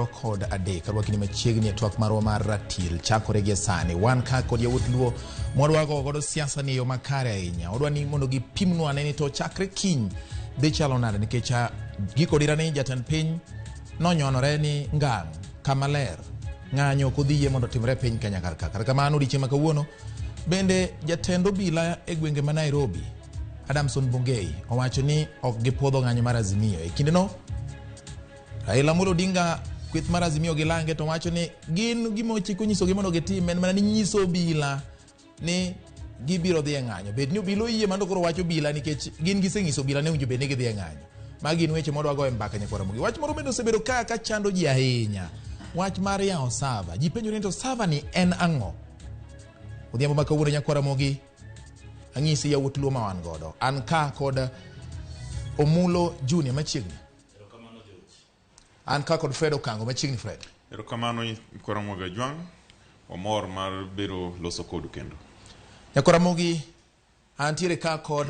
23 arwakni machiegni e twak marwa mar ratil chakore gie sani. Wan ka kod yawuot Luo mwadwa go godo siasa ni e yo makare ahinya. Wadwa ni mondo gipimnwa ane ni to chakre kiny dhi chalo nade nikech giko dira ni jatend piny nonyonore ni ngang' kama ler ng'anyo ok odhi yie mondo otimre e piny Kenya kar ka. Kata kamano odiechieng' ma kawuono bende jatend obila e gwenge ma Nairobi Adamson Bungei owacho ni ok gipuodho ng'anyo mar Azimio. E kindeno Raila Amolo Odinga kweth mar Azimio gi lange to wacho ni gin gima chik onyisogi mondo gitim en mana ni nyiso obila ni gibiro dhi e ng'anyo. Bed ni obila oyie mano to koro wach obila nikech gin gisenyiso obila ni owinjo bed ni gidhi e ng'anyo. Magi gin weche mwadwa goyo mbaka nyakwar Ramogi. Wach moro bende osebedo ka ka chando ji ahinya. Wach mar yawo sava. Ji penjore ni to sava ni en ang'o? Odhiambo ma kawuono nyakwar Ramogi anyisi yawuot Luo ma wan godo. An ka kod Omulo Junior machiegni. An ka kod Fred Okango machiegni Fred. Erokamano Nyakwar Ramogi Ajwang', wamor mar bedo loso kodu kendo. Nyakwar Ramogi, antiere ka kod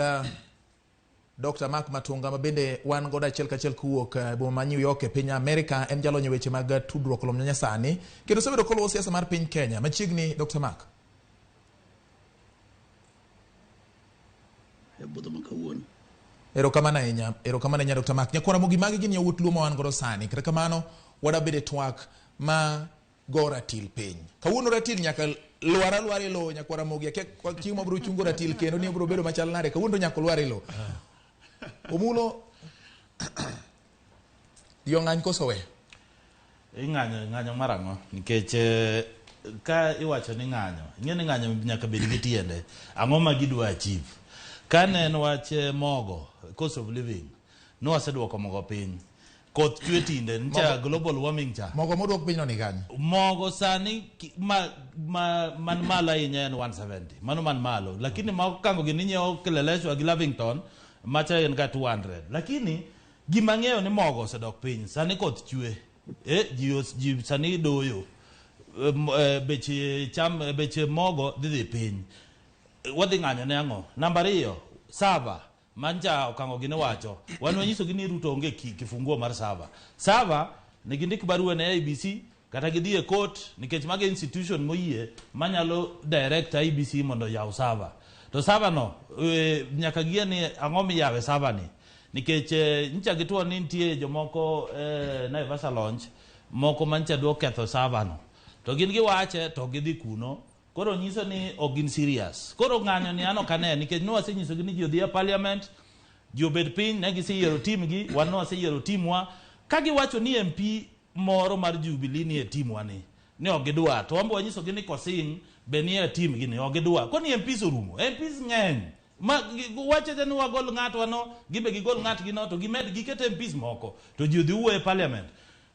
Dr. Mark Matunga ma bende wan godo achiel kachiel kowuok e boma ma New York e piny Amerika. En jalony e weche mag tudruok lony manyasani kendo osebedo koluwo siasa mar piny Kenya. Machiegni Dr. Mark. E budho ma kawuono. Erokamano ahinya, erokamano ahinya Dr. Mark. Nyakwar Ramogi, magi gin yawuot Luo ma wan godo sani. Kata kamano, wadabedo e twak ma go ratil piny. Kawuono ratil nyaka lwar alwara e lowo nyakwar Ramogi. Akia kwa chieng' mabiro chungo ratil kendo ni obiro bedo machal nade. Kawuono to nyaka olwar e lowo. Omulo Dhi ong'any koso we? Ing'anyo ng'anyo mar ang'o? Nikech eh, ka iwacho ni ng'anyo, ing'e ni ng'anyo nyaka bed gi tiende. Ang'o ma gidwa achieve? Ka ne en wach eh, mogo, cost of living, ne waseduoko mogo piny. Koth chwe tinde, ncha global warming cha. Mogo moduok piny no ni kanye? Mogo sani ki- ma, ma, man malo ahinya en 170. Mano man malo. Lakini ma okango gini inyiewo Kileleshwa gi Lavington, macha en ga 200. Lakini Gima ang'eyo ni mogo osedok piny. Sani koth chwe. Eh, ji, os- ji sani doyo. Eh, m- eh, Bech cham, eh, bech mogo dhi dhi piny. Eh, Wadhi ng'anyo ne ang'o? Namba ariyo, sava mancha okango gini wacho. Wan wanyisogi ni Ruto onge ki, kifunguo mar sava. Sava ne gindik barua ne IEBC Kata gidhi e court nikech mago e institution moyie manyalo direct IEBC mondo oyaw server. To server no e, nyaka giye ni ang'o miyawe server ni. Nikech e, nyicha gituo ni nitie jomoko e, Naivasha Lounge moko manyicha dwa ketho server no. To gin giwache to gidhi kuno. Koro nyiso ni ok gin serious. Koro ng'anyo ni an ok ane nikech ne wasenyisogi ni ji odhi e parliament, ji obed piny, ne giseyiero team gi, wan ne waseyiero team wa. Ka giwacho ni MP moro mar Jubilee ni e team wa ni, ni ok gidwa, to wan be wanyisogi ni Kosing be ni e team gi ni, ok gidwa. Koni MPs orumo, MPs ng'eny. Ma wachacha ni wagol ng'atwa no, gibe gigol ng'atgi no, to gimed giket MPs moko, to ji odhi wuoyo e parliament.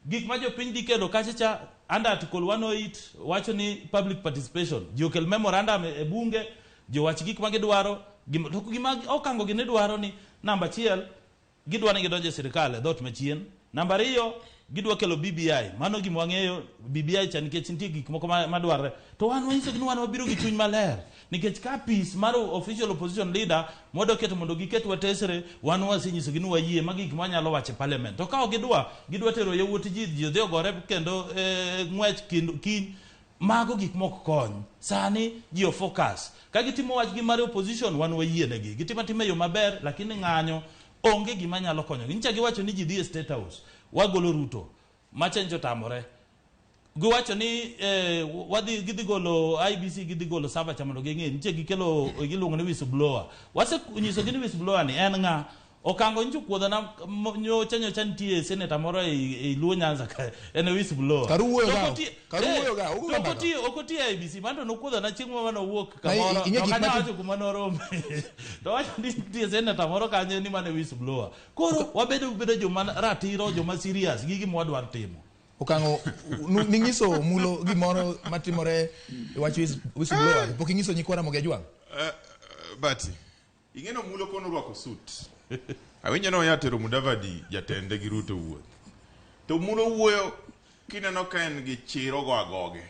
Gik ma jopiny dhi kelo kacha cha, under article 108 wacho ni public participation, ji okel memorandum e bunge, ji owach gik ma gidwaro, gima, to gima okango gini dwaro ni, namba achiel, Gidwa ni gidonj e sirkal e dhoot machien. Namba ariyo, gidwa kelo BBI. Mano gima wang'eyo, BBI cha nikech nitie gik moko madwarre. To wan wanyisogi ni wan wabiro gi chuny maler. Nikech ka apis mar official opposition leader mwadwa keto mondo giket watesre, wan wasenyisogi ni wayie, magi gik ma wanyalo wacho e parliament. To ka ok gidwa, gidwa tero yawuot ji, ji odhi ogore kendo e ng'wech kiny. Mago gik mok kony. Sani ji o focus. Ka gitimo wachgi mar opposition, wan wayienegi. Gitimo atima e yo maber, lakini ng'anyo onge gima nyalo konyogi. Nyicha giwacho ni ji dhi e State House, wagolo Ruto. Macha nyicha otamore. Giwacho ni eh, wadhi gidhi golo IEBC gidhi golo server cha mondo ging'i. Nitie gikelo giluongo ni whistleblower. Wasenyisogi ni whistleblower ni en ng'a? Okango nyocha okuodhona nyocha nyocha nitie senator moro ei, ei Luo Nyanza ka en e whistleblower. Karu wuoyo To ga, ok oti- karu eh, wuoyo ga, ugo to ga ok mbaka. oti ok oti e IEBC mano to nokuodhona chieng' moro mane owuok Na i- kamoro ing'e to gik ok anyal mati- wacho kuma norome. To wacho ni nitie senator moro kanyo ni mano e whistleblower. Koro wabedo bedo joma ratiro, joma serious gi gima wadwaro timo. Okang'o ninyiso mulo gimoro matimore e wach whistleblower pok inyiso nyikwa Ramogi Ajwang'. Bati, Ing'e ni Omulo kono orwako suit. Awinjo ni oya tero Mudavadi jatende gi Ruto wuoth. To Omulo wuoyo kineno ka en gi chir ogo agoge.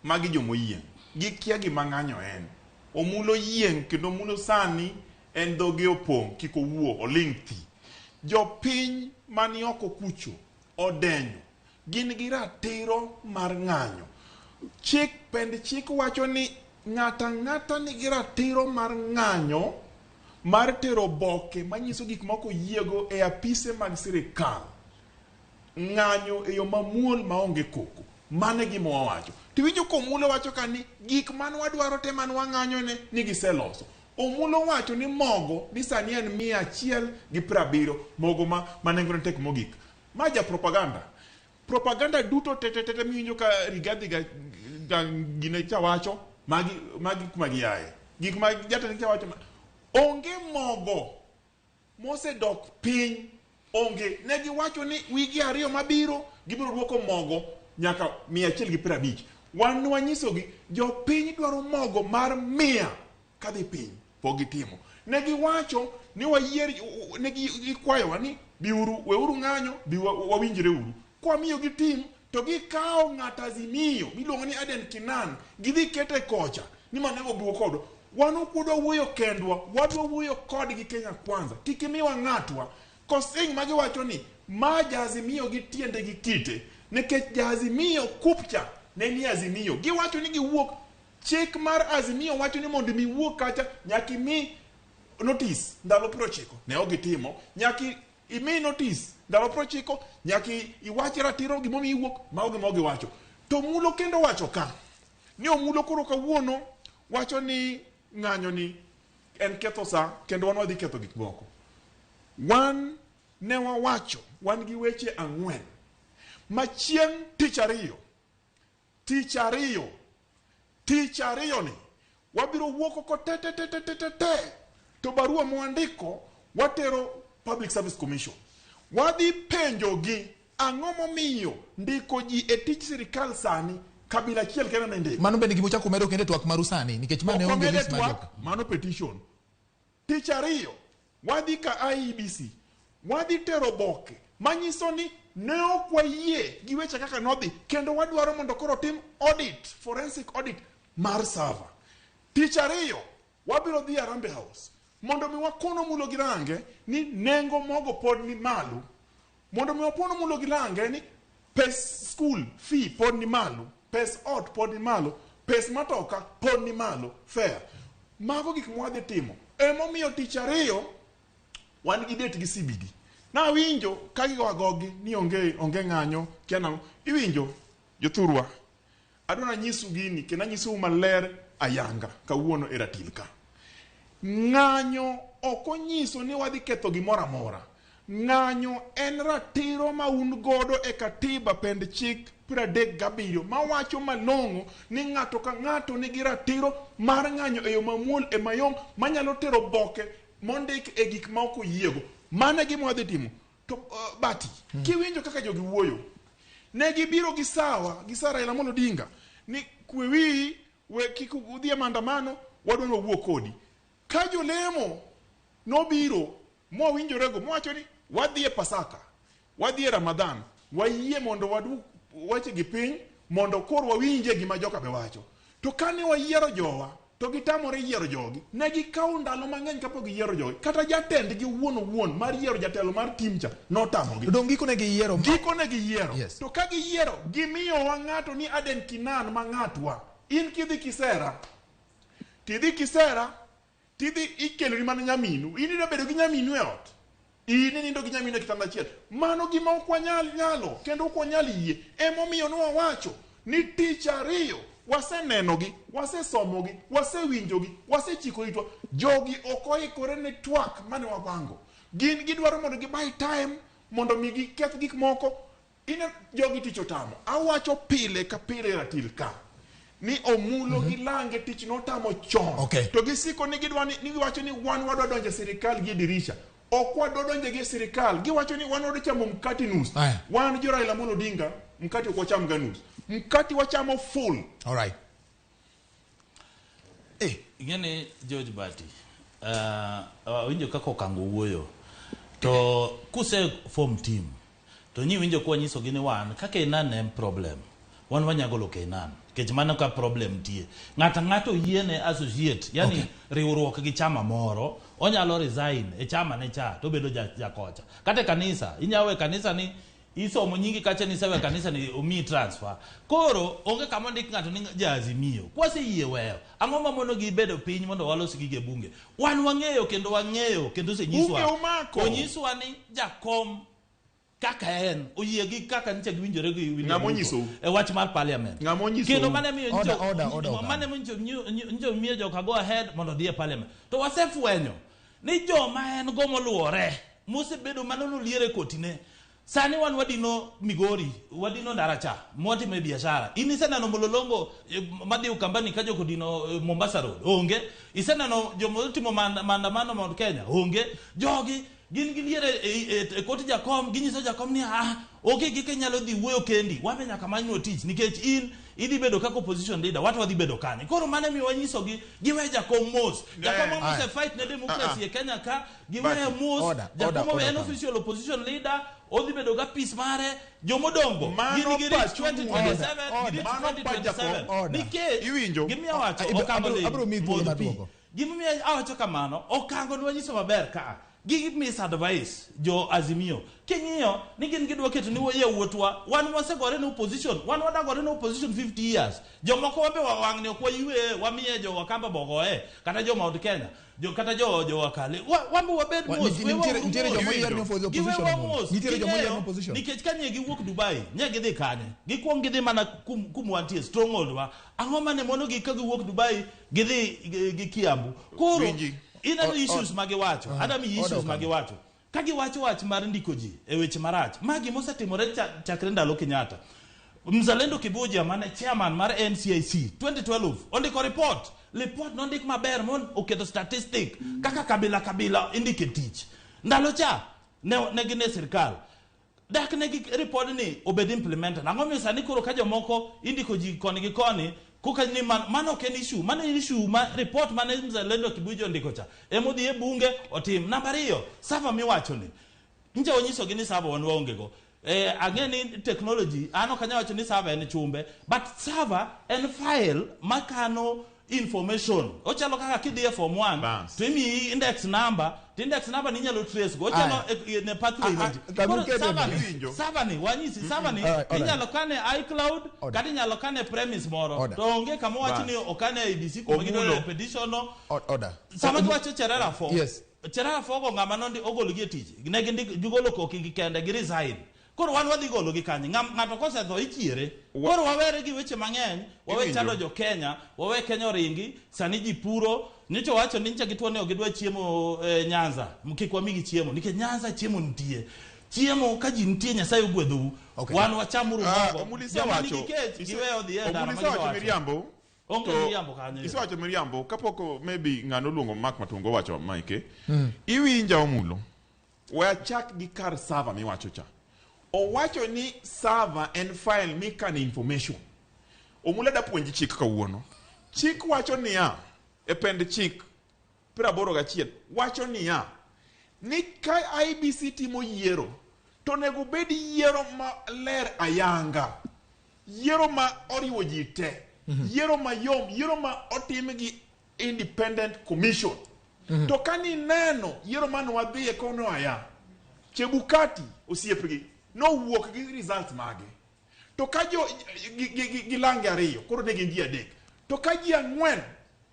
Magi jomoyieng'. Gikia gima ng'anyo en. Omulo yieng' kendo Omulo sani en dhoge opong' kik owuo oling' thi. Jopiny mani oko kucho odenyo. Gin gi ratiro mar ng'anyo. Chik pend chik wacho ni ng'ato ang'ata nigi ratiro mar ng'anyo mar tero oboke manyiso gik moko oyiego e apise mag sirikal. Ng'anyo e yo mamuol maonge koko. Mano e gima wawacho. Tiwinjo ka Omulo wacho ka ni gik mane wadwaro te mane wang'anyo ne ni giseloso. Omulo wacho ni mogo ni sani en 170, mogo ma nengone tek mogik. Ma ja propaganda. Propaganda duto te te te miwinjo ka Rigathi ga gine cha wacho, magi kuma giaye. Gik ma jatend cha wacho, onge mogo mosedok piny, onge. Ne giwacho ni wigi 2 mabiro gibiro duoko mogo nyaka 150. Wan wanyisogi jopiny dwaro mogo mar 100 kadhi piny, pok gitimo. Ne giwacho ni wayier, ne gikwayowa ni biuru, weuru ng'anyo, bi wawinjre uru. Kwamiyogi tim to gikawo ng'at Azimio miluongo ni Aden Kinan, gidhi kete kocha ni manego obi kodwa. Wan ok wadwa wuoyo kendwa, wadwa wuoyo kodgi Kenya Kwanza. Kik imiwa ng'atwa. Kosing magiwacho ni ma ja Azimio gi tiende gi kite, nikech ja Azimio kupcha ne ni Azimio. Giwacho ni giwuok, chik mar Azimio wacho ni mondo mi wuok kacha nyaka imi notice ndalo 90. Ne ok gitimo, nyaka imi notice ndalo 90, nyaka iwach ratiro gimomiyo iwuok, mago gima giwacho. To Omulo kendo wacho ka ni Omulo koro kawuono wacho ni ng'anyo ni en ketho sa kendo wan wadhi ketho gik moko. Wan ne wawacho, wan gi weche 4 ma chieng' tich ariyo, tich ariyo, tich ariyo ni wabiro wuok oko te te te te te te te, to barua mwandiko watero Public Service Commission. Wadhi penjogi ang'o momiyo ndiko ji e tich sirikal sani kabila achiel kende ema indiko. Mano bende gima uchako medo kendo e twak maru sani, nikech ma ne Ok onge wamede list mar twak, joka. mano petition. Tich ariyo, wadhi ka IEBC, wadhi tero oboke manyiso ni ne ok wayie gi weche kaka nodhi, kendo wadwaro mondo koro tim audit, forensic audit mar server. Tich ariyo, wabiro dhi Harambee House mondo mi wakon Omulo gi Range ni nengo mogo pod ni malo. Mondo mi wakon Omulo gi Range ni pes school fee pod ni malo, pes ot pod ni malo, pes matoka pod ni malo, fair. Mago gik mwadhi timo. Emomiyo tich ariyo wan gi date gi CBD. Nawinjo ka gigo agogi ni onge ng'anyo, kia nang'o. Iwinjo jothurwa, adwa nanyisu gini kendo anyisou maler ayanga kawuono e ratil ka. Ng'anyo ok onyiso ni wadhi ketho gimoro amora. Ng'anyo en ratiro ma un godo e katiba pend chik 37 mawacho malong'o ni ng'ato ka ng'ato nigi ratiro mar ng'anyo e yo mamuol e mayom manyalo tero oboke mondik e gik ma ok oyiego. Mano e gima wadhi timo. To Bati, kiwinjo kaka jogi wuoyo, ne gibiro gi sawa gi Sara Raila Amolo Odinga ni kwe wiyi, we kik udhi e maandamano, wadwa ni wawuo kodi. Ka jolemo nobiro mwawinjorego, mwawacho ni wadhi e Pasaka, wadhi e Ramadhan, wayie mondo waduok weche gi piny mondo koro wawinje gima joka be wacho. To kane wayiero jowa, to gitamore yiero jogi, ne gikawo ndalo mang'eny kapok giyiero jogi. Kata jatendgi owuon owuon mar yiero jatelo mar tim cha notamogi. To dong' gikone giyiero. Gikone giyiero. Yes. To ka giyiero, gimiyowa ng'ato ni Aden Kinan ma ng'atwa. In kidhi Kisera, tidhi Kisera, tidhi ikeloni mana nyaminu. In idwa bedo gi nyaminu e ot. In inindo gi nyaminu e kitanda achiel. Mano gima ok wanyal nyalo, kendo ok wanyal yie. Emomiyo ne wawacho ni tich ariyo wasenenogi, wasesomogi, wasewinjogi, wasechiko itwa. Jogi ok oikore ne twak mane wapango. Gin gidwaro mondo gi buy time, mondo mi giketh gik moko. Ine jogi tich otamo. Awacho pile ka pile ratil ka ni Omulo gi Lange tich notamo chon. Okay. To gisiko ni gidwa ni giwacho ni wan wadwa donjo e sirikal gi dirisha. Ok wadwa donjo gi sirikal. Giwacho ni wan wadwa chamo mkati nus. Aya. Wan jo Raila Amolo Odinga mkati ok wacham ga nus. Mkati wachamo full. All right. Ing'eni George Bati, awinjo kaka Okango wuoyo. To kuse form team, to nyi winjo kwa nyisogi ni wan, ka Kenan en problem, wan wanyagolo Kenan. Nikech mano ka problem nitie. Ng'ato ang'ato yiene associate, yani Okay. riwruok gi chama moro, onyalo resign e chama ne cha, to obedo jakocha. Kata e kanisa, inyalo we kanisa ni Isomo nyingi kacha ni sewe kanisa ni omiyi transfer. Koro onge kama ondik ng'ato ni ja Azimio. Kwaseyie weyo, ang'o mamono gi bedo piny mondo walos gige bunge? Wan wang'eyo kendo wang'eyo kendo osenyiswa. Bunge umako. Onyiswa ni jakom kaka en oyie gi kaka nyicha giwinjore gi William Ng'ama Ruto onyisou? e wach mar parliament. Ng'ama onyisou? Kendo mane miyo Order, nyicho order, order, Okanga. mane nyicho miyo joka go ahead mondo odhi e parliament. To wasefwenyo ni joma en go moluwore mosebedo manono liere kotine sani wan wadino Migori, wadino Ndaracha mwatime biashara. In iseneno Mlolongo madhi Ukambani ka jok odino Mombasa Road? Onge. Iseneno joma otimo maandamano Mount Kenya? Onge. Jogi gin gi liere e kot jakom, ginyiso jakom ni ah, onge gika inyalo dhi wuoyo kendi, wan be nyaka manynwa tich nikech in idhi bedo kaka opposition leader, wato wadhi bedo kanye? Koro mano emiyo wanyisogi giwe jakom mos. Jakom Ne. ose fight ne democracy e Kenya ka, giwe Basi. mos. Order, Jakom order, owe order, en Okanga. official opposition leader, odhi bedo ga peace mare. Jomodongo Mano gin gi reach pachu 2027, Order, gi reach Mano pach 2027. jakom. Order. Nikech Iwinjo? gimiyo wacho Ibro- Okango abro- dhi abro miyi thuolo modh mar pi. duoko. Gimomiyo awacho kamano, Okango nwanyiso maber ka gi misadvice jo Azimio. King'iyo ni gin gidwa keto ni yawuotwa, wan wasegore ne opposition, wan wadagore ne opposition 50 years. Jomoko wabe wang'ni ok waywe, wamiye jo Wakamba bogoe, kata jo Mount Kenya, jo kata jo Wakale. Wan be wabed mos, Nitiere wewa joma Iwinjo. oyier ni opposition. Giwewa mos. Nitiere joma oyier ni Ging'eyo, opposition. Nikech ka nye giwuok Dubai, nye gidhi kanye? Gikwong gidhi mana kum wantie, stronghold wa. Ang'o mane mono gi ka giwuok Dubai, gidhi gi Kiambu. Koro, Winji. ineno issues ma giwacho. Adam Order, issues ma Okanga. giwacho. Ka giwacho wach mar ndiko ji e weche marach, ma gima osetimore chakre ndalo Kenyatta. Mzalendo Kibuja mane chairman mar NCIC 2012 ondiko report. Report nondik maber mon oketo statistic kaka kabila kabila indike tich. Ndalo cha ne gin e sirkal. Dak ne gi report ni obed implemented. Ang'o miyo sani koro ka jomoko indiko ji koni gi koni koka ni mano ok en issue, mano en issue ma report mane Mzalendo Kibuja ondiko cha. Ema odhi e bunge otim. Namba ariyo, server miwacho ni. Nje onyisogi ni server wan waonge go. Ang'e ni technology, an ok anyal wacho ni server en chumbe, but server en file makano information. Ochalo kaka kidhi e form 1, Bas. to imiyi index number, to index number ni inyalo trace go. Ochalo ne pathway mantie. Kama Koro ukete server ni. ni, Iwinjo. server ni, wanyisi, server ni, Alright, alright. inyalo kane iCloud, Order. kata inyalo kane premise moro. Order. To onge kama wach Bas. ni okane ABC kuma gidwaro Omulo. repetition no. Order. Sama giwacho Cherera 4. Yes. Cherera 4 go ng'ama nondi ogologi e tich. Ne gigolo koki gi kende, gi resign. Koro wan wadhi gologi kanye? Ng'ato kosetho ichiere. Koro wawere gi weche mang'eny, wawe Iwinjo. chando jo Kenya, wawe Kenya oringi, sani ji puro. Nyocha wacho ni nyicha gituo ni ok gidwa chiemo Nyanza, kik wamigi chiemo nikech Nyanza chiemo nitie. Chiemo ka ji nitie Nyasaye ogwedhou. Okay. Wan wachamuru mogo. Omuli Joma nigi isewacho kech giwe odhi e ndara Omuli ma isewacho giwacho. miriambo. Onge to- miriambo kanyo. Isewacho miriambo kapok maybe ng'ano oluongo Mark Matungo owacho Mike. Iwinja Omulo. We achak gi kar server miwacho cha. Owacho ni server en file mikane information. Omulo da puonji chik kawuono. Chik wacho niya, e pend chik 81 wacho niya, ni ka IEBC timo yiero, to onego bed yiero maler ayanga. Yiero ma oriwo ji te. Yiero mayom, yiero ma otim gi independent commission. To ka nineno yiero mane wadhiye kono aya, Chebukati osiepgi nowuok gi results mage. To ka jo gi lange ariyo, koro ne gin ji adek. To ka ji ang'wen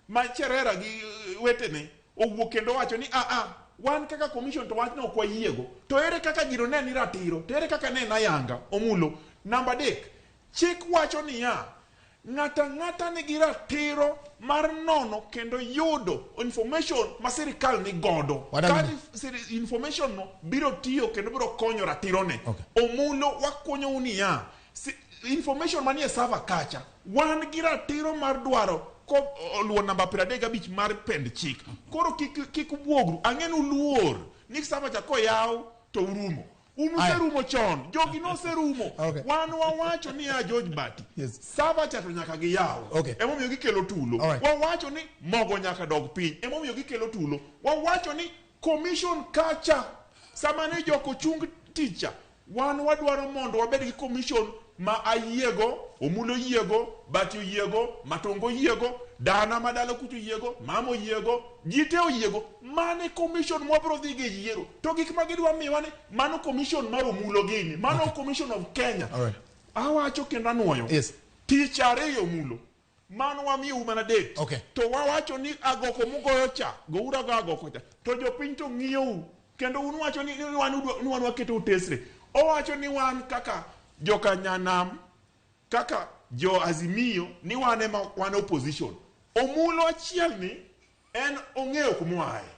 ma Cherera gi wetene owuok kendo wacho ni a a wan kaka commission to wachno ok wayiego. To ere kaka gino ne ni ratiro? To ere kaka ne en ayanga? Omulo. Namba adek, chik wacho niya, ng'ata ng'ata nigi ratiro mar nono kendo yudo information ma sirikal ni godo. Wadang- Ka information no biro tiyo kendo biro konyo ratirone. Okay. Omulo wakonyou niya, information manie server kacha, wan gi ratiro mar dwaro ko oluwo namba 35 mar pend chik. Koro kik ubwogru, ang'e ni uluor ni server cha koyaw to urumo. Un userumo chon, jogi noserumo. Okay. Wan wawacho niya George Bati, Yes. server cha to nyaka giyaw. Okay. Emomiyo gikelo tulo. Alright. Wawacho ni mogo nyaka dog piny. Emomiyo gikelo tulo. Wawacho ni commission kacha sama ne jok ochung ticha, wan wadwaro mondo wabed gi commission ma ayiego, Omulo oyiego, Bati oyiego, Matongo oyiego, dana madala kucho oyiego, mama oyiego, ji te oyiego. Mane commission mwabiro dhi go e yiero. To gik ma gidwa miwa ni mano commission mar Omulo gini, mano commission of Kenya. All right. Awacho kendo anuoyo. Yes. Tich ariyo Omulo. Mano wamiyou mana date. Okay. To wawacho ni agoko mugoyo cha, gouru ago agoko cha. To jopiny to ng'iyou. Kendo un wacho ni wan udwa- ni wan waketo tesre. Owacho ni wan kaka joka nyanam, kaka jo Azimio, ni wan ema wan opposition. Omulo achiel ni en ong'eyo kumoaye.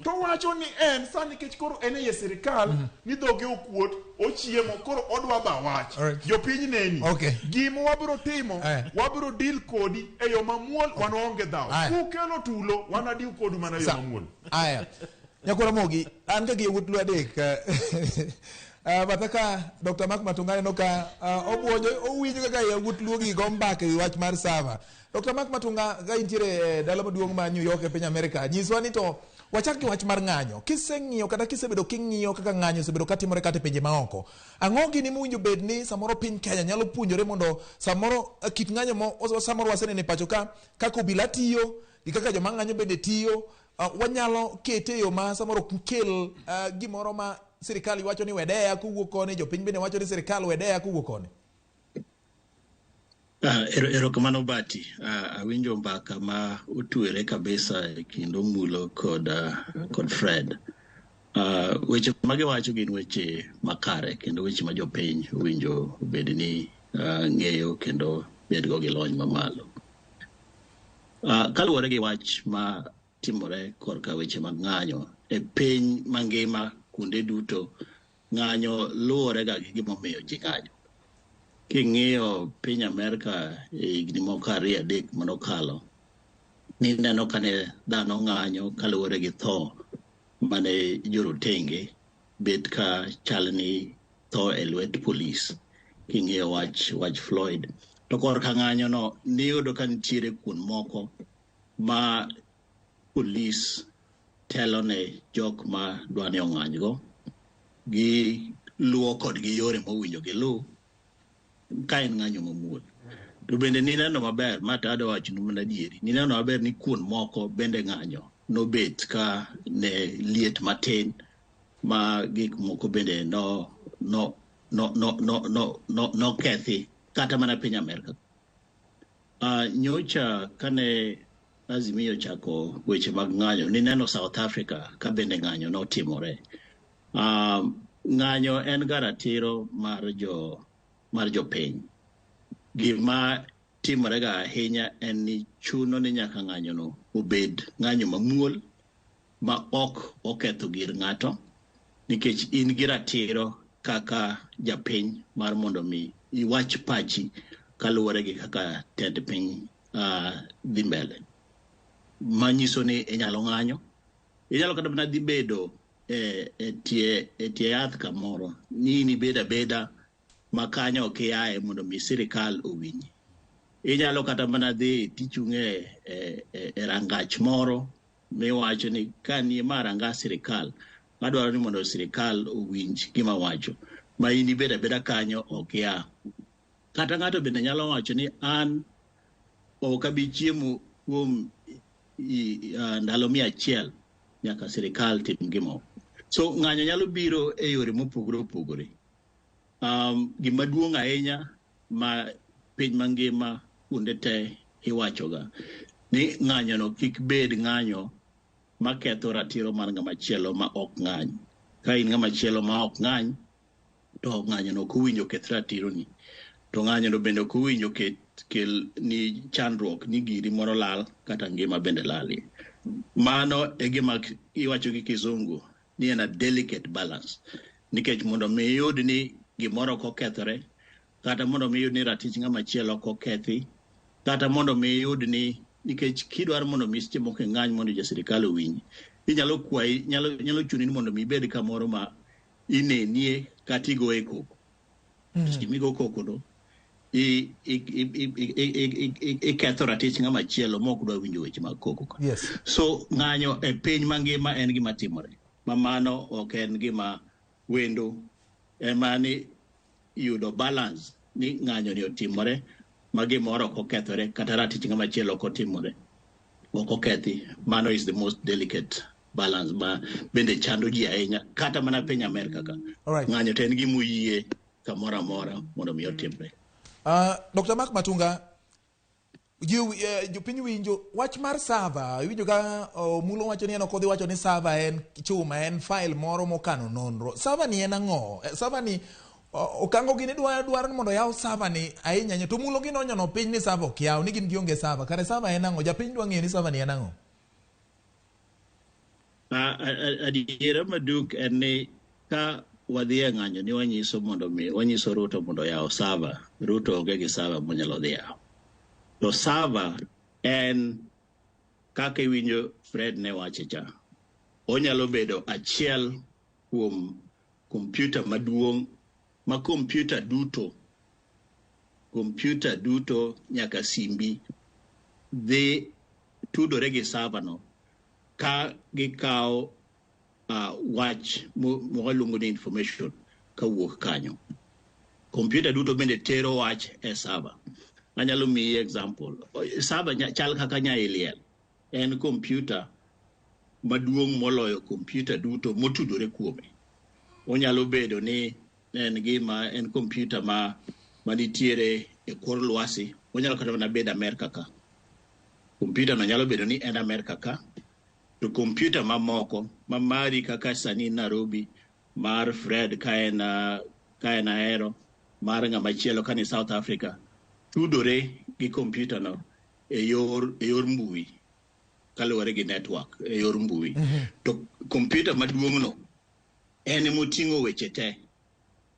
To wacho ni en sani nikech koro en ei sirikal ni dhoge okuot, ochiemo, koro odwa ba wach. Alright. Jopiny neni. Okay. Gima wabiro timo, Aya. wabiro deal kodi e yo mamuol, wan waonge dhaw. Aya. Kukelo tulo, wana deal kodu mana e yo mamuol. Aya. Nyakwar Ramogi, an ka gi yawuot Luo adek. Batha ka Dr. Mark Matunga aneno ka obuonjo, owinjo kaka yawuot Luo gi go mbaka e wi wach mar server. Dr. Mark Matunga, ka intiere e dala maduong' ma New York e piny Amerika, nyiswa ni to wachak gi wach mar ng'anyo. Kiseng'iyo kata kisebedo king'iyo kaka ng'anyo osebedo katimore kata e pinje maoko, ang'o gini mowinjo bed ni samoro piny Kenya nyalo puonjore mondo samoro kit ng'anyo mo samoro waseneno e pacho ka, kaka obila tiyo gi kaka joma ng'anyo bende tiyo, wanyalo kete e yo ma samoro ok kel gimoro ma sirikal wacho ni wedeya kowuok koni, jopiny bende wacho ni sirikal wedeya kowuok koni. Erokamano Bati. Awinjo mbaka ma otwere kabisa e kind Omulo kod Fred. Weche magiwacho gin weche makare kendo weche ma jopiny owinjo obed ni ng'eyo kendo bedgo gi lony mamalo. Kaluwore gi wach ma timore korka weche mag ng'anyo e piny mangima kuonde duto, ng'anyo luwore ga gi gimomiyo ji ng'anyo. King'iyo piny Amerka e higni moko ariyo adek manokalo, nineno kane dhano ng'anyo kaluwore gi tho mane jorotenge bet ka chal ni tho e lwet polis. King'iyo wach Floyd. To korka ng'anyo no, niyudo ka nitiere kuond moko ma polis telo ne jok ma dwa ni ong'anygo, gi luwo kodgi yore mowinjo giluw ka en ng'anyo mamuol. To bende nineno maber, ma to adwa wachonu mana adieri, nineno maber ni kuond moko bende ng'anyo nobet ka ne liet matin ma gik moko bende no kethi kata mana piny Amerka. Nyocha kane Azimio ochako weche mag ng'anyo, nineno South Africa ka bende ng'anyo notimore. Ng'anyo en ga ratiro mar jopiny. Gima timore ga ahinya en ni chuno ni nyaka ng'anyo no obed ng'anyo mamuol ma ok oketho gir ng'ato, nikech in gi ratiro kaka japiny mar mondo mi iwach pachi kaluwore gi kaka tend piny dhi mbele. Manyiso ni inyalo ng'anyo, inyalo kata mana dhi bedo e tie yath kamoro ni in ibed abeda ma kanyo ok iaye mondo mi sirikal owinji. Inyalo kata mana dhi tichung' e rangach moro miwacho ni ka nie ma ranga sirikal, adwaro ni mondo sirikal owinj gima wacho. Ma in ibed abeda kanyo ok ia. Kata ng'ato bende nyalo wacho ni an ok abi chiemo kuom ndalo 100 nyaka sirikal tim gimoro. So ng'anyo nyalo biro e yore mopogore opogore. Gima duong' ahinya ma piny mangima kuonde te iwachoga ni ng'anyo no kik bed ng'anyo maketho ratiro mar ng'ama chielo ma ok ng'any. Ka in ng'ama chielo ma ok ng'any, to ng'anyo no ok owinjo keth ratironi. To ng'anyo no bende ok owinjo kel ni chandruok ni giri moro lal kata ngima bende lalie. Mano e gima iwacho gi kizungu ni en a delicate balance. Nikech mondo mi iyud ni gimoro ok okethore, kata mondo mi iyud ni ratich ng'ama chielo ok okethi, kata mondo mi iyud ni nikech kidwaro mondo mi seche moko ing'any mondo jo sirikal owinji, inyalo kwayi, nyalo chuni ni mondo mi ibed kamoro ma inenie kata igoye koko. Seche migo koko no, iketho ratich ng'ama chielo ma ok dwa winjo weche mag koko ka. So ng'anyo e piny mangima en gima timore. Ma mano ok en gima wendo, ema ni yudo balance ni ng'anyo ni otimore ma gimoro ok okethore kata ratich ng'ama chielo ok otimore ok okethi. Mano is the most delicate balance ma bende chando ji ahinya kata mana piny Amerka ka. Ng'anyo to en gima oyie kamoro amora mondo mi otimre. Dr. Mark Matunga, jopiny winjo wach mar server. Iwinjo ka Omulo wacho ni en ok odhi wacho ni server en chuma, en file moro mokano nonro. Server ni en ang'o? Server ni Okango gini dwaro ni mondo oyaw server ni ahinya ahinya, to Omulo gini onyono piny ni server ok yaw, ni gin gionge server. Kare server en ang'o? Japiny dwa ng'eyo ni server ni en ang'o? Adiera maduk en ni ka wadhi e ng'anyo ni wanyiso mondo mi wanyiso Ruto mondo oyaw server. Ruto onge gi server monyalo dhi yawo. To server en kaka iwinjo Fred ne wache cha. Onyalo bedo achiel kuom kompyuta maduong' ma kompyuta duto nyaka simbi dhi tudore gi server no ka gikawo wach mwaluongo ni information kawuok kanyo. Kompyuta duto bende tero wach e server. Anyalo miyi example. Server chal kaka nyailiel. En kompyuta maduong' moloyo kompyuta duto motudore kuome. Onyalo bedo ni en gima en kompyuta ma manitiere e kor lwasi. Onyalo kata mana bedo Amerka ka. Kompyuta no nyalo bedo ni en Amerka ka. To kompyuta mamoko ma mari kaka sani Nairobi, mar Fred ka en Ahero, mar ng'ama chielo ka ni South Africa, tudore gi kompyuta no e yor mbui kaluwore gi network e yor mbui. To kompyuta maduong' no en emoting'o weche te,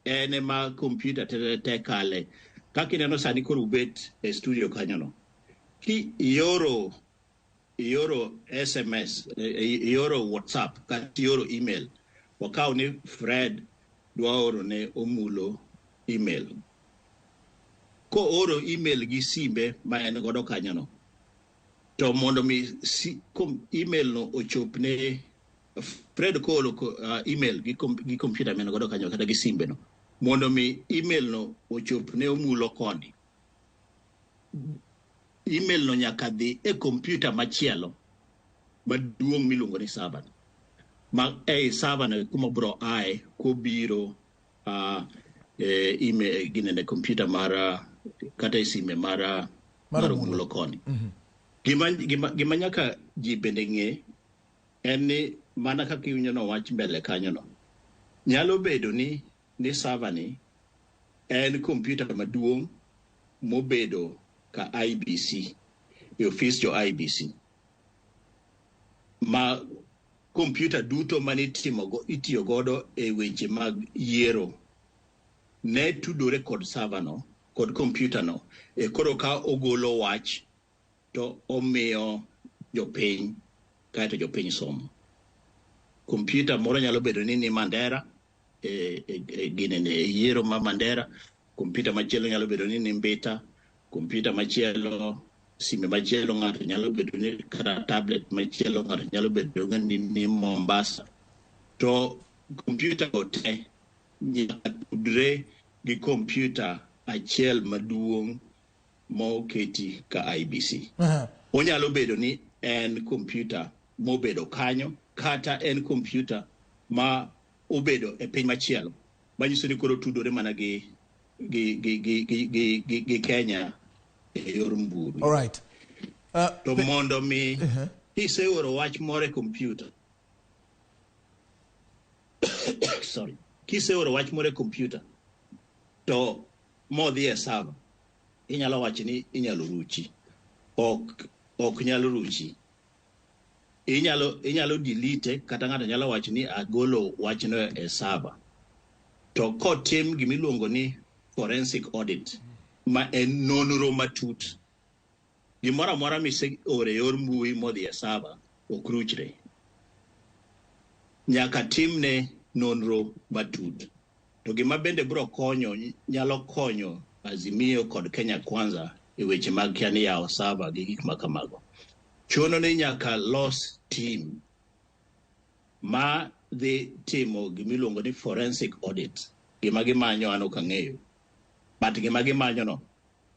en ema kompyuta te kale. Kaka ineno sani koro ubet e studio kanyo no, ki ioro SMS, ioro WhatsApp kata ioro email, wakaw ni Fred dwa oro ne Omulo email. Kooro email gi simbe ma en godo kanyo no, to mondo mi email no ochop ne Fred kooro email gi kompyuta ma en godo kanyo kata gi simbe no, mondo mi email no ochop ne Omulo koni, email no nyaka dhi e kompyuta machielo maduong' miluongo ni server. Ma ei server no kuma bro ae kobiro email ginene kompyuta mar kata e sime mar Omulo koni. Gima nyaka ji bende ng'e en ni mana kaka iwinjo no wach mbele kanyo no, nyalo bedo ni server ni en kompyuta maduong' mobedo ka IBC, e ofis jo IBC, ma kompyuta duto manitimogo itiyo godo e weche mag yiero ne tudore kod server no kod kompyuta no. E koro ka ogolo wach to omiyo jopiny, kaeto jopiny somo. Kompyuta moro nyalo bedo ni Mandera e ginene e yiero ma Mandera, kompyuta machielo nyalo bedo ni Mbita, kompyuta machielo, sime machielo ng'ato nyalo bedo ni kata tablet machielo ng'ato nyalo bedo ni Mombasa. To kompyuta go te nyaka tudre gi kompyuta achiel maduong' moketi ka IBC. Onyalo bedo ni en kompyuta mobedo kanyo kata en kompyuta ma obedo e piny machielo, manyiso ni koro tudore mana gi Kenya e yor mbui. All right. To mondo mi kiseoro wach moro e kompyuta, sorry, kiseoro wach moro e kompyuta to modhi e server, inyalo wacho ni inyalo ruchi. Ok nyal ruchi. Inyalo delete, kata ng'ato nyalo wacho ni agolo wachno e server. To kotim gimiluongo ni forensic audit, ma en nonro matut, gimoro amora miseoro e yor mbui modhi e server ok ruchre. Nyaka timne nonro matut. To gima bende biro konyo, nyalo konyo Azimio kod Kenya Kwanza e weche mag kia ni yawo server gi gik ma kamago, chuno ni nyaka los team ma dhi timo gimiluongo ni forensic audit. Gima gimanyo an ok ang'eyo. But gima gimanyo no,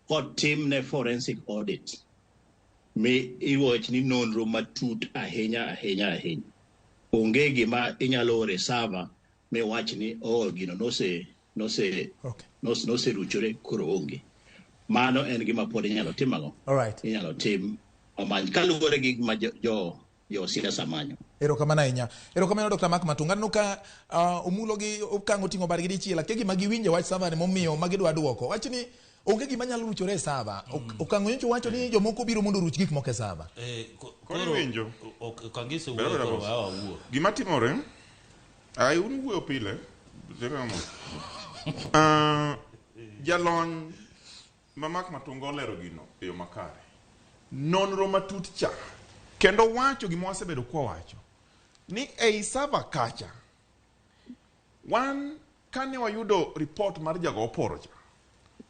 kotimne forensic audit, mi iwach ni nonro matut ahinya ahinya ahinya. Onge gima inyalo ore server miwach ni oh gino nose nose noseruchore koro onge. Mano en gima pod inyalo tim ang'o? All right. Inyalo tim omany kaluwore gi gima jo siasa manyo. Erokamano ahinya. Erokamano Dr. Mark Matunga. Aneno ka Omulo gi Okang'o oting'o badgi dichiel. Akia gima giwinjo wach server ni momiyo ma gidwa duoko. Wach ni onge gima nyalo ruchore e server. Okang'o nyocha wacho ni jomoko biro mondo oruch gik moko e server. Koro iwinjo. Okangise Bero wuoyo bero koro boss. wawa wuo. Gima timore, ai un wuoyo pile. Zero mo. Jalony ma Mark Matunga olero gino e yo makare. Nonro matut cha. Kendo wacho gima wasebedo kwa wacho. Ni ei server kacha. Wan kane wayudo report mar jago oporo cha.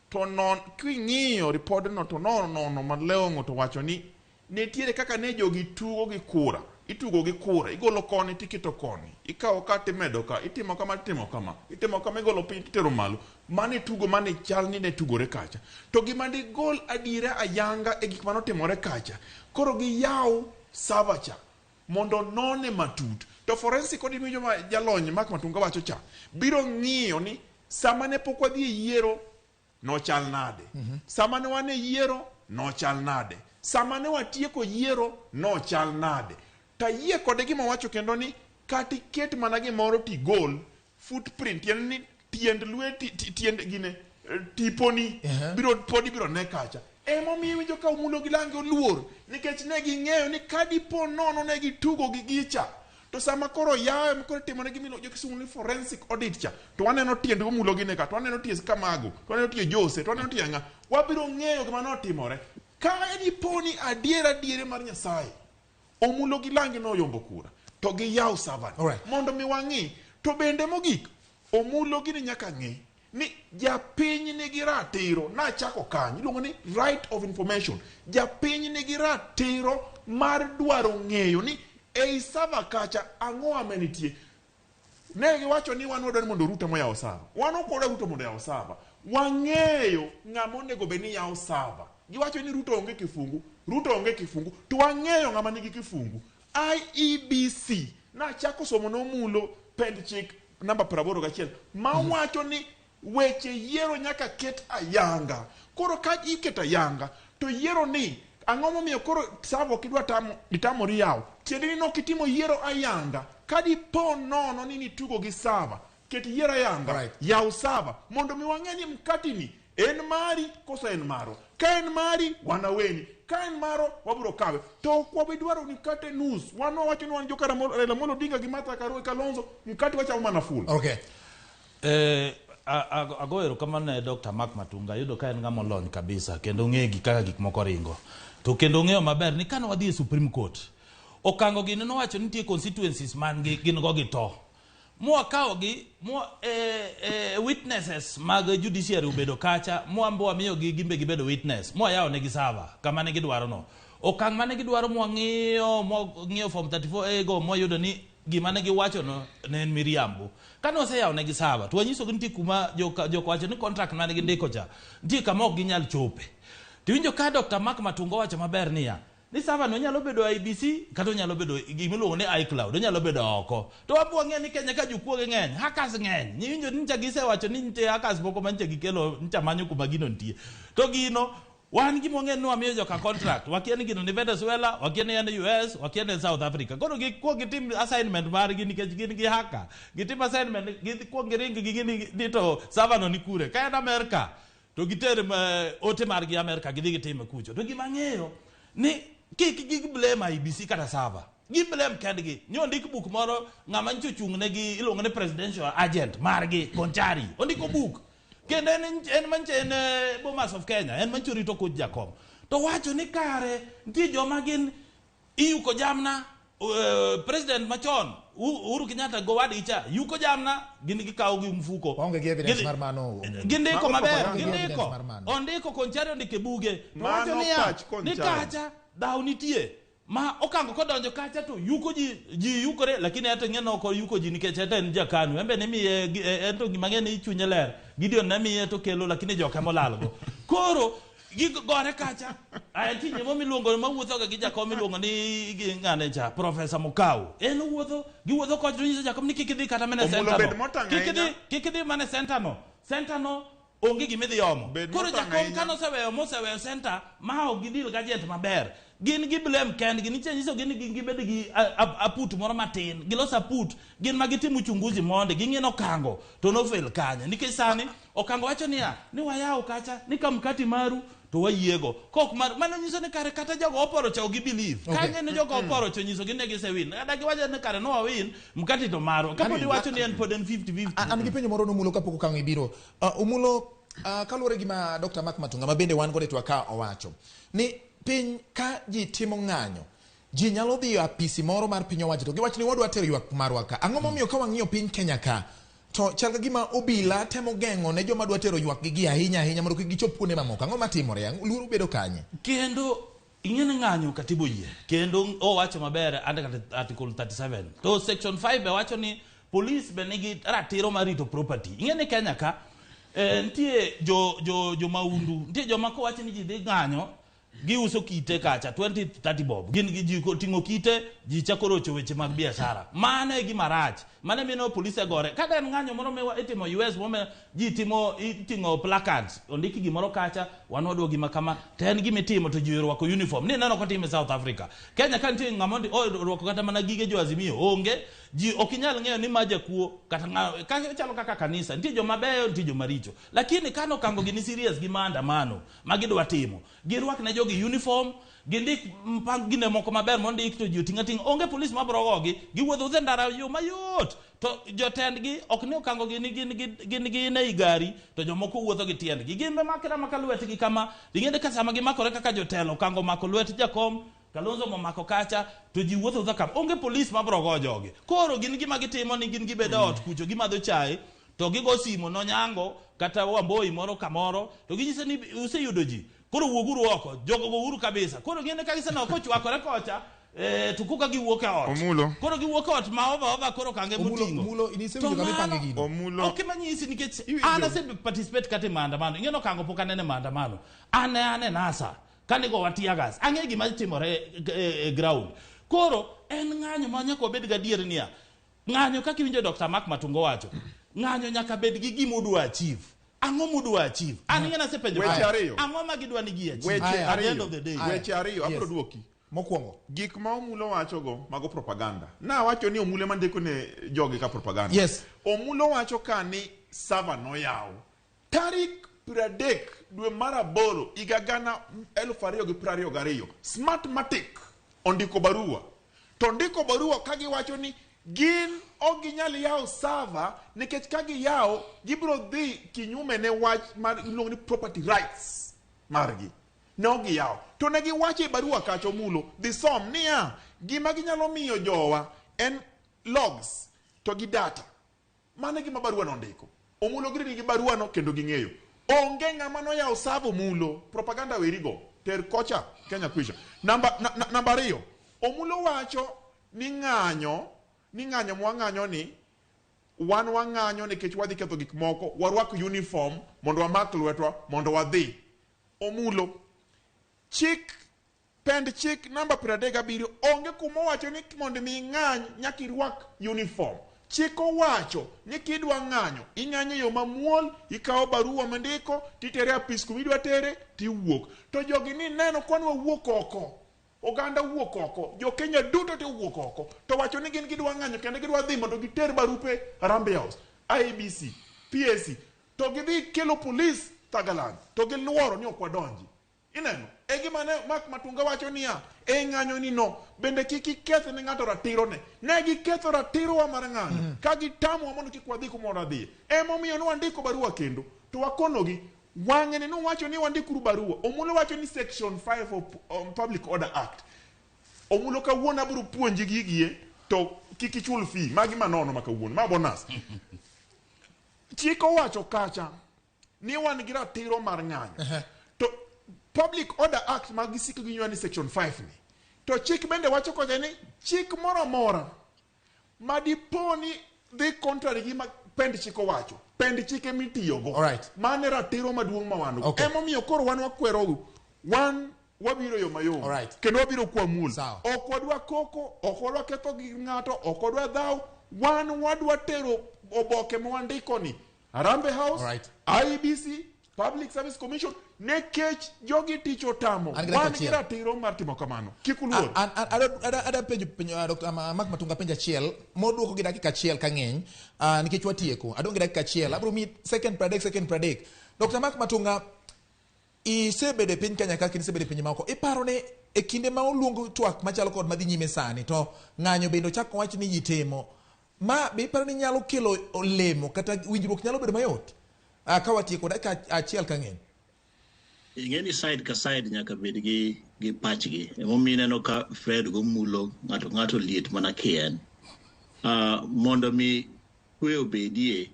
To non king'iyo report no to nono malong'o to wacho ni nitiere kaka ne jogi tugo gi kura. Itugo gi kura, igolo koni tiketo koni, ikawo ka timedo ka, itimo kama titimo kama, itimo kama igolo piny titero malo. Mane tugo mane chal ni ne tugore kacha. To gima digol adiera ayanga e gik manotimore kacha. Koro giyaw server cha mondo none matut. To forensic audit winjo ma jalony Mark Matunga wacho cha, biro ng'iyo ni sama ne pok wadhi e yiero nochal nade. Sama ne wan e yiero nochal nade. Sama ne watieko yiero nochal nade. Tayie kode gima wacho kendo ni kata iket mana gimoro tigol footprint tiende ni tiend lweti tiend gine tiponi biro pod ibiro ne kacha. Emomiyo iwinjo ka Omulo gi Lange oluor nikech ne ging'eyo ni ka dipo nono ne gitugo gi gicha to sama koro yawe ma koro itimone gima iluongo kisungu ni forensic audit cha to waneno tiend Omulo gine ka to waneno tie Kamago to waneno tie Jose to waneno tie ng'a wabiro ng'eyo gima notimore ka dipo ni adier adiere mar Nyasaye Omulo gi Lange noyombo kura to giyaw server mondo mi wang'i to bende mogik Omulo gini nyaka ng'i ni japiny nigi ratiro nachako kanyo iluongo ni right of information japiny nigi ratiro mar dwaro ng'eyo ni ei server kacha ang'o ame nitie ne giwacho ni wan wadwaro ni mondo Ruto moyawo server wan ok wadwar Ruto mondo oyaw server wang'eyo ng'ama onego bed ni yawo server giwacho ni Ruto onge kifungu Ruto onge kifungu to wang'eyo ng'ama nigi kifungu IEBC nachako somo nomulo pend chik namba 81 mawacho ni weche yiero nyaka ket ayanga koro ka iketo ayanga to yiero ni ang'o momiyo koro server ok idwa tamo itamori yawo tiende ni nok itimo yiero ayanga ka dipo nono ni nitugo gi server ket yiero ayanga yaw server mondo mi wang'e ni mkati ni en mari koso en maro ka en mari wanaweni ka en maro wabiro kawe to ok wabi dwaro ni mkate nus wan wawacho ni wan joka Raila Amolo Odinga gi Martha Karua Kalonzo mkate wachamo mana full. Ago erokamano ne Dr. Mark Matunga ayudo ka en ng'ama olony kabisa kendo ong'eyo gi kaka gik moko ringo to kendo ong'eyo maber ni kane wadhi e Supreme Court okango gini nowacho ni nitie constituencies man gi gin go gi to mwakawogi mwa witnesses mag judiciary obedo kacha mwambo wamiyogi gimbe gibedo witness mwayawo negi server kama ne gidwaro no okang' mane gidwaro mwang'iyo mwang'iyo form 34A go mwayudo ni gima ne giwacho no ne en miriambo kane waseyawo negi server to wanyisogi nitie kuma joka wacho ni contract mane gindiko cha nitie kama ok ginyal chope tiwinjo ka Dr. Mark Matunga owacho maber niya ni server no nyalo bedo IBC kata onyalo bedo gimiluongo ni iCloud onyalo bedo oko to wabo wang'eyo ni Kenya ka jokuoge ng'eny hackers ng'eny niwinjo ni ncha gisewacho ni nitie hackers moko ma ncha gikelo ncha manyo kuma gino nitie to gino wan gima wang'eyo ni wamiyo joka contract wakia ni gino ni Venezuela wakia ni en US wakia ni en South Africa koro gikuong gitim assignment margi nikech gin gi hacker gitim assignment gikuong giring gi gini ni to server no ni kure ka en America to giter ote margi America gidhi gitime kucho to gima ang'eyo ni kik gig blame IBC kata server gi blame kendgi ni ondik buk moro ng'ama nyicho ochung' negi iluongo ni presidential agent margi Konchari ondiko buk kendo en manche en Bomas of Kenya en manche orito kuch jakom to wacho ni kare nitie joma gin iyuko jamna president machon Uhuru Kenyatta go wadgi cha yuko jamna gin gikawo gi mfuko Waonge gi evidence mar mano. gindiko maber Waonge gi evidence gindiko mar mano. ondiko Konchari ondiko e buge to Mano wacho niya pach ni Konchari. kacha dhaw nitie ma okango kodonjo kacha to yuko ji ji yukore lakini ento ing'e ok oyuko ji nikech ento en jakanu en be nimiye ento gima ng'e ni chunye ler Gideon ne miye to kelo lakini joka molalgo. Koro gigore kacha. Aya nitie nyemo miluongo mawuotho ga gi jakom miluongo ni gi ng'ane cha Professor Mukau. En owuotho giwuotho kocha to nyiso jakom ni kik idhi kata mana e Omulo center bed no. motang' Kik idhi ahinya. kik idhi mana e center no. Center no onge gima idhi omo. Bed Koro motang' jakom ahinya. kano oseweyo moseweyo center ma ok gidil gajent maber. Gin gi blame kendgi nitie nyiso gin gin gibed gi aput moro matin. Gilos aput gin ma gitimo uchunguzi mondi ging'e nokango to nofail kanye. Nikech sani okango wacho niya ni wayaw kacha ni ka mkati maru to wayiego. Kok mar mano nyiso ni kare kata jogo oporo cha ok gi believe. Okay. Ka ng'e ni jogo oporo cha onyiso gi ne gisewin. Kata giwacho ni kare no wawin mkati to marwa. Kapod iwacho ni en pod en 50-50. An gi penjo moro nomulo kapok okang' ibiro. Omulo kaluwore gi ma Dr. Mark Matunga ma bende wan godo e twak ka owacho ni piny ka ji timo ng'anyo ji nyalo dhi e apisi moro mar piny owacho to giwacho ni wadwa tero ywak marwa ka. Ang'o momiyo ka wang'iyo piny Kenya ka to chal ka gima obila temo geng'o ne joma dwa tero ywak gi gi ahinya ahinya mondo kik gichop kuonde mamoko. Ang'o matimore? Luoro bedo kanye? Kendo ing'e ni ng'anyo katiba oyie kendo owacho maber under article 37 to section 5 be wacho ni police be nigi ratiro mar rito property. Ing'e ni Kenya ka nitie jo jo jo maundu nitie joma kowacho ni ji dhi ng'anyo giuso kite kacha 20 30 bob gin gi ji ting'o kite ji chako rocho weche mag biashara. Mano e gima rach. Mano emino polise gore. Ka en ng'anyo moro ma itimo US moro ji timo iting'o placards ondiki gimoro kacha wan wadwa gima kama to en gima itimo to ji orwako uniform. Ni neno kotime South Africa. Kenya ka nitie ng'ama orwako kata mana gige jo Azimio onge ji ok inyal ng'eyo ni ma jakuo kata ng'a ka chalo kaka kanisa nitie joma beyo nitie joma richo. Lakini kano kango gini serious gi maandamano ma gidwa timo girwak ne jogi uniform gindik mpang gine moko maber mondik to ji oting'a ting'a onge polis mabro gogi giwuotho wuotho e ndara yo mayot to jotendgi ok ni okango gi ni gin gin gin ei gari to jomoko wuotho gi tiendgi gin be makre amaka lwetgi kama ing'e ni ka sama gimakore kaka jotelo okango omako lwet jakom Kalonzo momako kacha to ji wuotho wuotha kama onge polis mabro go jogi koro gin gima gitimo ni gin gibedo e ot kucho gimadho chae to gigo simo nonyango kata Wamboi moro kamoro to ginyise ni useyudo ji koro wuoguru oko jogo gouru kabisa koro gin ka giseneno kochwakore kocha to koka giwuok e ot Omulo. koro giwuok e ot ma ova ova koro kange moting'o Omulo inisewinjo To kama ipange mano- gino. Omulo. Ok ema nyisi nikech Iwinjo. an ase participate kata e maandamano ing'e nokango pok anene maandamano an an e NASA kanigo tear gas ang'e gima timore e ground koro en ng'anyo ma nyaka wabed gadier niya ng'anyo kaka iwinjo Dr. Mark Matungo wacho ng'anyo nyaka bed gi gima odwa achieve. Ang'o modwa achieve? An ing'e nasepenjo Weche ka, ariyo. ang'o ma gidwa ni gi achieve Weche Aya. at the end ariyo. of the day? Aya. Weche ariyo abiro Yes. duoki. Mokwongo. Gik ma Omulo wachogo mago propaganda. Na wacho ni Omulo ema ndiko ne jogi ka propaganda. Yes. Omulo wacho ka ni server noyaw. Tarik 30 dwe mar aboro higa 2022 Smartmatic ondiko barua. To ndiko barua ka giwacho ni gin ok ginyal yawo server nikech ka giyawo gibiro dhi kinyume ne wach mar iluongo ni property rights margi. Ne ok giyawo. To ne giwacho e barua kacha Omulo, dhi som niya, gima ginyalo miyo jowa en logs to gi data. Mano e gima barua nondiko. Omulo giri nigi barua no kendo ging'eyo. Onge ng'ama noyawo server Omulo. Propaganda werigo. Ter kocha Kenya kwisha. Namba na, na, namba ariyo. Omulo wacho ni ng'anyo, ni ng'anyo mwang'anyo ni wan wang'anyo nikech wadhi ketho gik moko, warwak uniform mondo wamak lwetwa mondo wadhi. Omulo, chik pend chik namba 37 onge kuma owacho ni mondo mi ing'any nyaka irwak uniform. Chik owacho ni kidwa ng'anyo, ing'anyo e yo mamuol, ikawo barua mindiko, titere e apis kuma idwa tere, tiwuok. To jogi ni neno kwan wawuok oko, oganda wuok oko, jo Kenya duto te owuok oko, to wacho ni gin gidwa ng'anyo kendo gidwa dhi mondo giter barupe Harambee House, IEBC, PAC, to gidhi kelo polis Thagaland, to giluoro ni ok wadonji. Ineno? E gima ne Mark Matunga wacho niya, e ng'anyo ni no, bende kik iketh ne ng'ato ratiro ne. Ne giketho ratirowa mar ng'anyo, ka gitamowa mondo kik wadhi kuma wadhiye. Emomiyo ne wandiko barua kendo, to wakonogi, wang'e ni nuwacho ni wandikuru barua. Omulo wacho ni section 5 of Public Order Act. Omulo kawuono abiro puonji gigie, to kik ichul fee. Magi manono ma kawuono, ma bonus. Chik owacho kacha ni wan gi ratiro mar ng'anyo. To Public Order Act ma gisiko ginywa ni section 5 ni. To chik bende wacho kocha ni chik moro amora ma dipo ni dhi contrary gi ma pend chik owacho, pend chike mitiyogo. Alright. Mano e ratiro maduong' ma wan go. Okay. Emomiyo koro wan wakwerou, wan wabiro yo mayom. Alright. Kendo wabiro kwamuol. Sawa. Ok wadwa koko, ok wadwa ketho gi ng'ato, ok wadwa dhaw. Wan wadwa tero oboke ma wandiko ni Harambee House, Alright. IEBC, Public Service Commission, nekech jogi tich otamo. An gi dakika Wan gi achiel. ratiro mar timo kamano. Kik uluor. Ada penjo Dr. Mark Matunga penjo achiel moduoko gi dakika achiel ka ng'eny, nikech watieko. Adong' gi dakika achiel, abiro miyi second 30, second 30. Dr. Mark Matunga, isebedo e piny Kenya kaka isebedo e pinje maoko, iparo ni e kinde ma oluong twak machalo kod madhi nyime sani to ng'anyo bende ochak wach ni ji timo ma, be iparo ni nyalo kelo olemo kata winjruok nyalo bedo mayot? Ka watieko, dakika achiel ka ng'eny. Ing'e ni side ka side nyaka bed gi pachgi. Emomiyo ineno ka Fred gomulo ng'ato ng'ato liet mana kien. Mondo mi kwe obedie,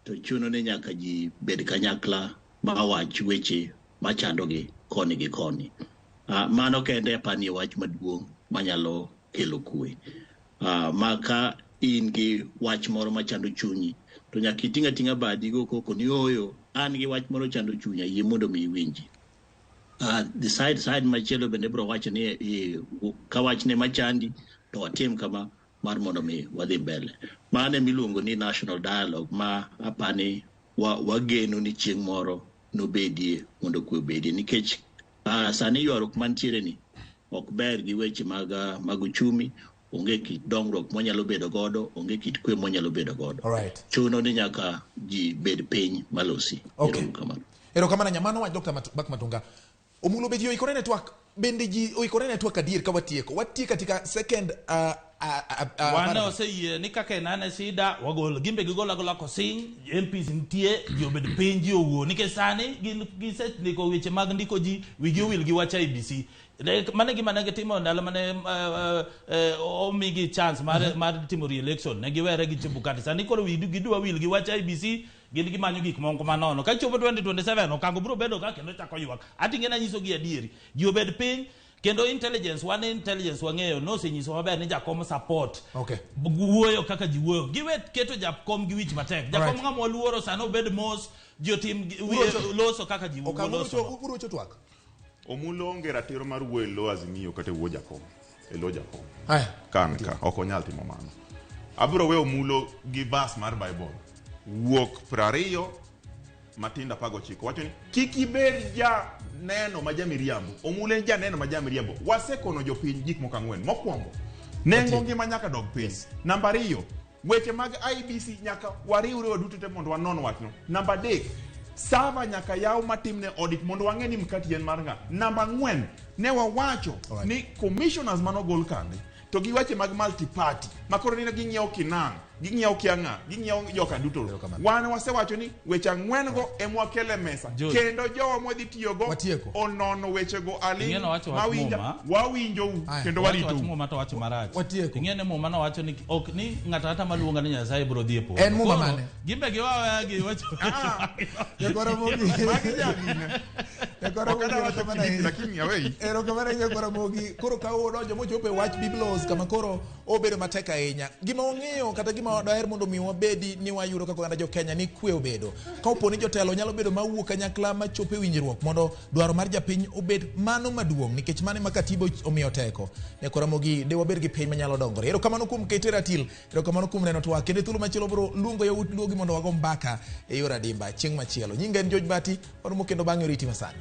to chuno ni nyaka ji bed kanyakla ma wach weche machandogi koni gi koni. Mano kende apani e wach maduong' manyalo kelo kwe. Ma ka in gi wach moro machando chunyi, to nyaka iting' ating'a badi go koko ni ooyo, an gi wach moro chando chunya, yie mondo mi iwinji. The side machielo bende biro wacho ni ka wachne machandi to watim kama mar mondo mi wadhi mbele. Mano emiluongo ni national dialogue ma apani wageno ni chieng' moro nobedie mondo kwe obedie, nikech sani ywaruok mantiere ni ok ber gi weche mag uchumi, onge kit dongruok mwanyalo bedo godo, onge kit kwe mwanyalo bedo godo. Chuno ni nyaka ji bed piny malosi. Erokamano. Erokamano nyamano wach Dr. Mark Matunga. Omulo be ji oikore ne twak? Bende ji oikore ne twak adier ka watieko? Watieko katika second Wan oseyie ni kaka enane sida wagol gimbe gigol agola kosing MPs nitie, ji obed piny, ji owuo, nikech sani gin gisendiko weche mag ndiko ji, wigi owil gi wach IEBC. Mano e gima ne gitimo ndalo mane omigi chance mar timo re-election, ne giwere gi Chebukati. Sani koro gidwa wil gi wach IEBC, gin gimanyo gik moko manono. Ka chopo 2027 okango biro bedo ka kendo chako ywak. Ating'e nanyiso gi adieri, ji obed piny kendo intelligence wan intelligence wang'eyo nosenyiso maber ni jakom support wuoyo kaka ji wuoyo, giwe keto jakom gi wich matek, jakom ng'ama waluoro sani obed mos, ji otim loso kaka ji loso. Urocho twak. Omulo onge ratiro mar wuoyo e lo Azimio kata e wuo jakom. E lo jakom. Aya. Kan ka ok onyal timo mano. Abiro weyo Omulo gi verse mar Bible. Wuok 20 matindo 19 wacho ni kik ibed janeno ma jamiriambo. Omulo en janeno ma jamiriambo. Wasekono jopiny gik moko ang'wen. Mokwongo, nengo ngima nyaka dog piny. Namba 2, weche mag IEBC nyaka wariwre waduto te mondo wanon wachno. Namba 3, sava nyaka yaw matimne audit mondo wang'e ni mkati en mar ng'a. Namba 4, ne wawacho ni commissioners manogol kande to gi weche mag multi party makoro neno ging'iewo Kinang, ging'iewo Kiang'a, ging'iewo joka duto. Erokamano. Wan wasewacho ni weche ang'wen go ema wakelo e mesa George. kendo jowa mwadhi tiyogo Watieko. onono wechego aling' Ing'e nowacho wach mawinja Muma. wawinjou Aya. kendo Wacho wach waritou. Muma to wacho marach. Watieko. Ing'e ni Muma nowacho ni ok ni ng'ato ang'ata maluonga ni Nyasaye biro dhi e polo. En Muma Koro, mane? Gimbe giwaweya gi wacho. Nyakwara Mogi. Magi jagine. Nyakwara Ok Mogi, adwa wacho erokamano Kilifi, ahinya. lakini awei. Erokamano ahinya Nyakwara Mogi. Koro ka odonjo mochopo e wach Biblos kama koro obedo matek ahinya. Gima wang'eyo kata gima daher mondo mi wabedi ni wayudo kaka oganda jo Kenya ni kwe obedo. Ka opo ni jotelo nyalo bedo mawuok kanyakla machopo e winjruok mondo dwaro mar japiny obed mano maduong' nikech mano ema katiba omiyo teko. Nyakwara Mogi, de wabed gi piny manyalo dongore. Erokamano kuom kete ratil, erokamano kuom neno twak. Kendo e thuolo machielo biro luongo yawuot luogi mondo wago mbaka e yor adimba chieng' machielo. Nyinga en George Bati, waromo kendo bang'e oriti masani.